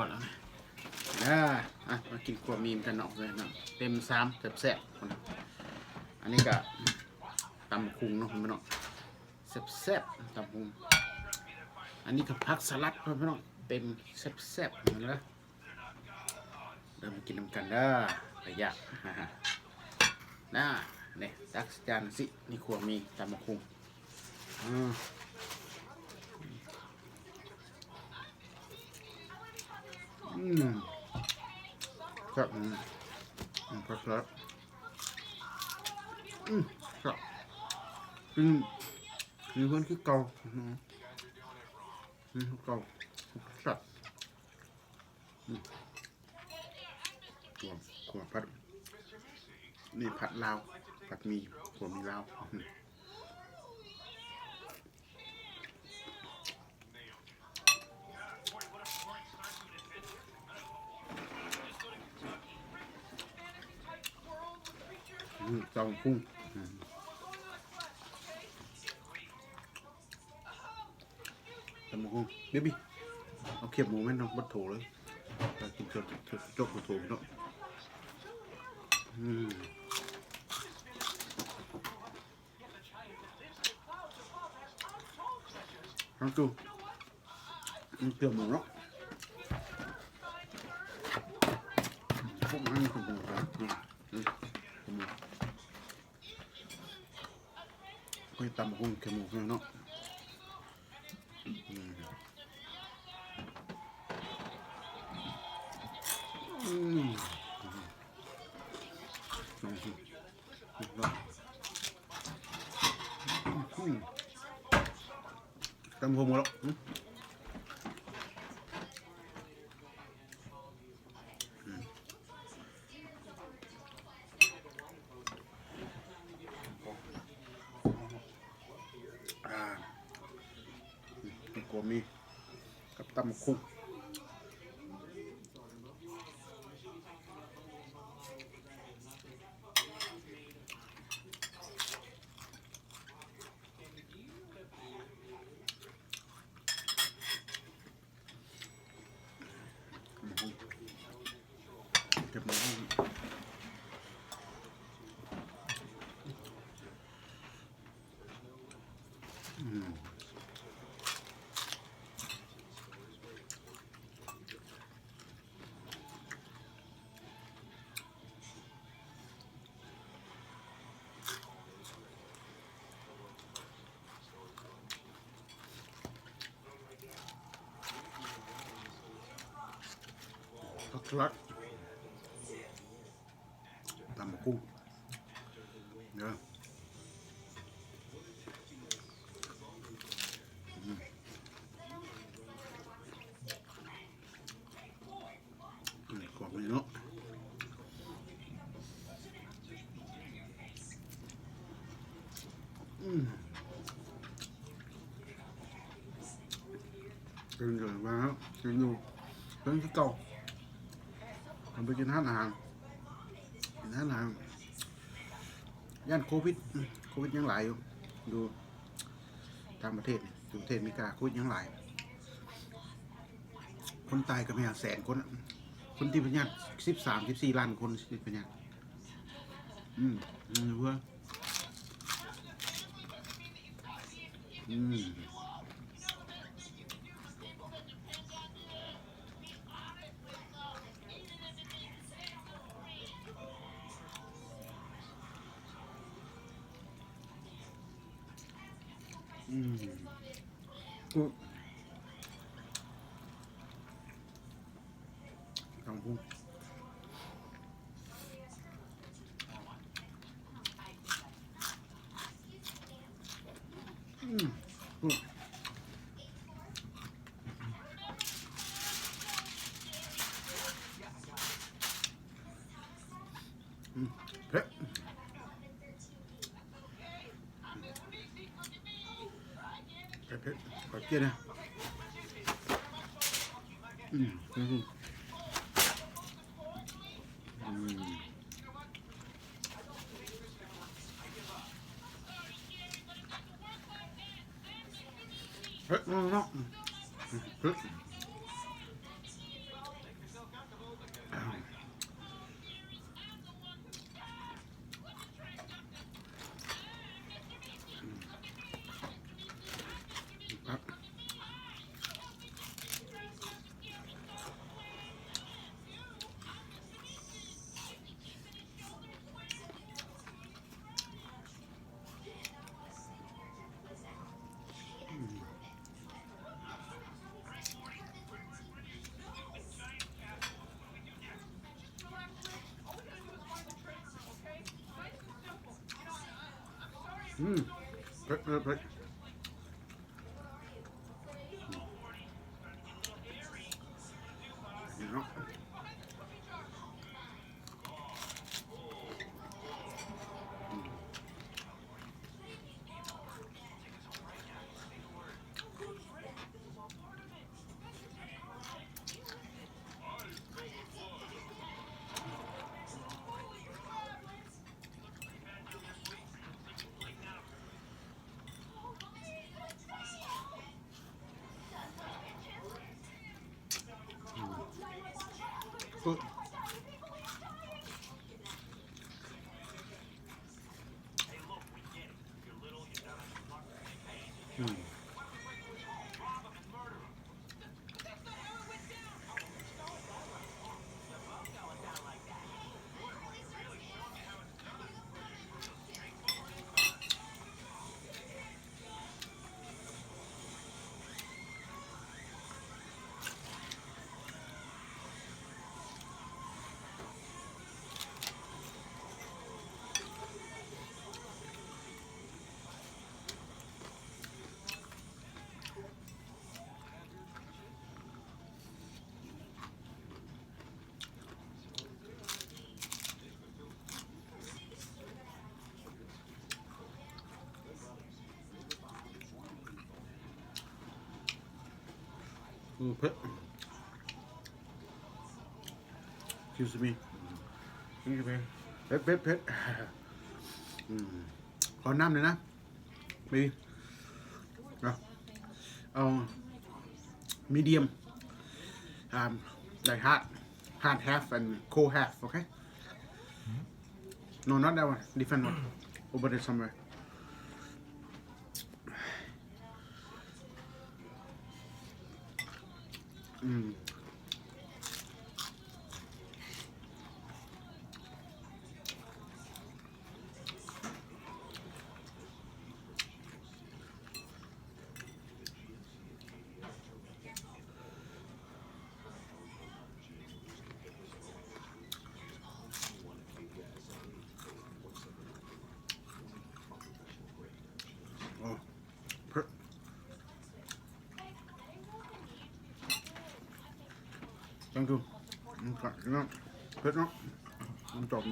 ພໍແລ້ວນະ ເດີ ອ່ະ ມາກິນຂົ້ວໝີ່ນຳກັນເນາະ ເປັມຊາມແຊບໆ ອັນນີ້ກະຕຳບັກຫຸ່ງເນາະ ພີ່ນ້ອງ ແຊບໆ ຕຳບັກຫຸ່ງ ອັນນີ້ກະຜັກສະຫຼັດ ພີ່ນ້ອງ ເປັມແຊບໆ ເດີ ເດີ ມາກິນນຳກັນເດີ ໄປຢາກ ນະ ນີ້ ຕັກໃສ່ຈານຊິ ນີ້ຂົ້ວໝີ່ ຕຳບັກຫຸ່ງ ອືມ ອືມ ແຊບ ອືມ ອືມ ແຊບ ອືມ ແຊບ ກິນ ກິນເພື່ອນຄືເກົ່າ ອືມ ຄືເກົ່າ ແຊບ ອືມ ຂົ້ວ ຂົ້ວຜັດ ນີ້ຜັດລາວ ຜັດໝີ່ ຂົ້ວໝີ່ລາວ ອືມ ອືມ ຕຳບັກຫຸ່ງ ອືມ ຕຳບັກຫຸ່ງ ເບບີ້ ເອົາແຄບໝູແມ່ນເນາະ ບໍ່ໂຖເລີຍ ກິນຈົບ ຈົບ ຈົບບໍ່ໂຖເນາະ ອືມ ທັງຕູ້ ອືມ ເກືອບໝົດເນາະ ພວກມັນເປັນໝູ ອືມ ເປັນໝູ ຂ້ອຍຕຳບັກຫຸ່ງແຄບໝູເນາະ ອືມ ອືມ ອືມ ຕຳບັກຫຸ່ງໝົດແລ້ວ ອືມ ອືມ ອ່າ ມີກົວໝີ່ກັບຕຳບັກຫຸ່ງ ເກັບມາ ອືມ. ຜັກສະຫຼັດ ຕຳບັກຫຸ່ງເດີ ອືມ. ອືມ ກອບນີ້ເນາະ ອືມ ກິນຢູ່ວ່າ ກິນຢູ່ ກິນຄືເກົ່າ ມັນໄປກິນຮ້ານອາຫານ ຮ້ານອາຫານ ຢ້ານໂຄວິດ ໂຄວິດຍັງຫຼາຍຢູ່ ຢູ່ຕ່າງປະເທດ ຢູ່ປະເທດອາເມລິກາ ໂຄວິດຍັງຫຼາຍ ຄົນຕາຍກໍແມ່ນແສນຄົນ ຄົນຕິດພະຍາດສິບສາມ ສິບສີ່ລ້ານຄົນຕິດພະຍາດ ອືມ ເອີ ອືມ. ອືມ ຕຳບັກຫຸ່ງ ອືມ ອືມ ເຜັດ ເຜັດ ເຜັດ ຂໍເຈີນະ ອືມ ອືມ. ເຜັດເນາະ ເຜັດ ອືມ ເຜັດ ອືມ. ອືມ ເຜັດ ເຜັດ ເຜັດ ເຜັດເນາະ. ອືມ ເຜັດ excuse me ເຜັດ ເຜັດ ເຜັດ ອືມ ຂໍນ້ຳໜ່ອຍນະ. ມີ ເອົາ medium, um, like hot, hot half and cold half, okay? No, not that one. Different one. Over there somewhere. ອືມ. ອໍ ເຜັດ thank you ອືມ ເຜັດເນາະ ເຜັດເນາະ ມັນຈອກ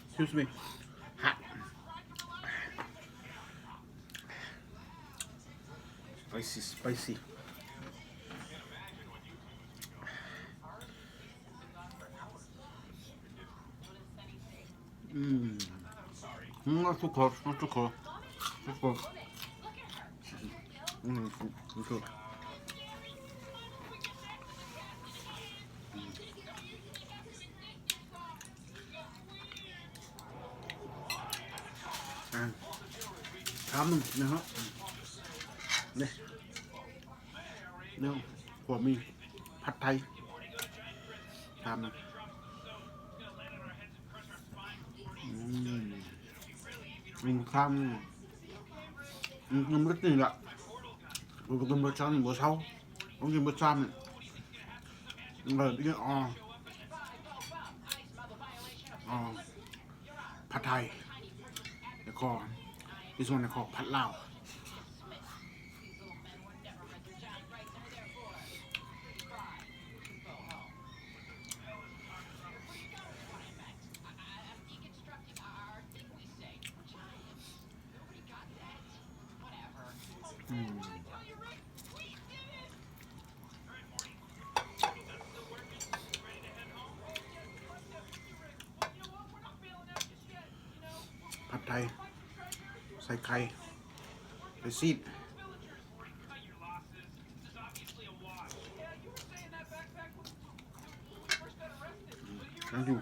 excuse me hot spicy spicy. ອືມ ອືມ too cold, too cold, too cold. ອືມ too cold. ອ່າ ຄຳໜຶ່ງນະເນາະ ນີ້ ແນວ ພວກມີ ຜັດໄທ ຄຳໜຶ່ງ. ອືມ ກິນຄຳ ກິນ ກິນເບິດນີ້ລະ ບໍ່ກິນເບິດຊາມນີ້ບໍ່ເຊົາ ຕ້ອງກິນເບິດຊາມນີ້ ເອີ ກິນ ອໍ ອໍ ຜັດໄທ ແລ້ວກໍ this one they call ຜັດລາວ. Pad Thai ໃສ່ໄຂ່ ໃສ່ຊີສ ອືມ ຍັງຢູ່.